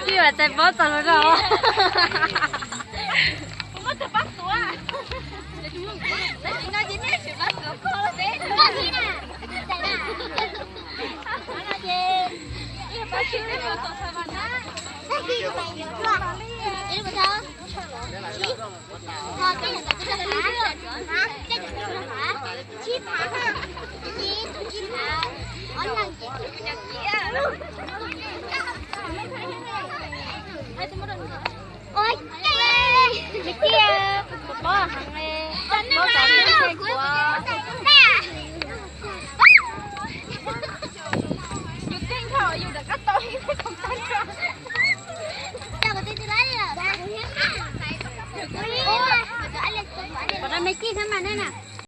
Ib yam tais pob txog los no. Ua, me tij, tus pob heev li. Yus tij nkaus yus rov qab tau ib tug tag nrho. Pom rau me tij thiab mas nej na.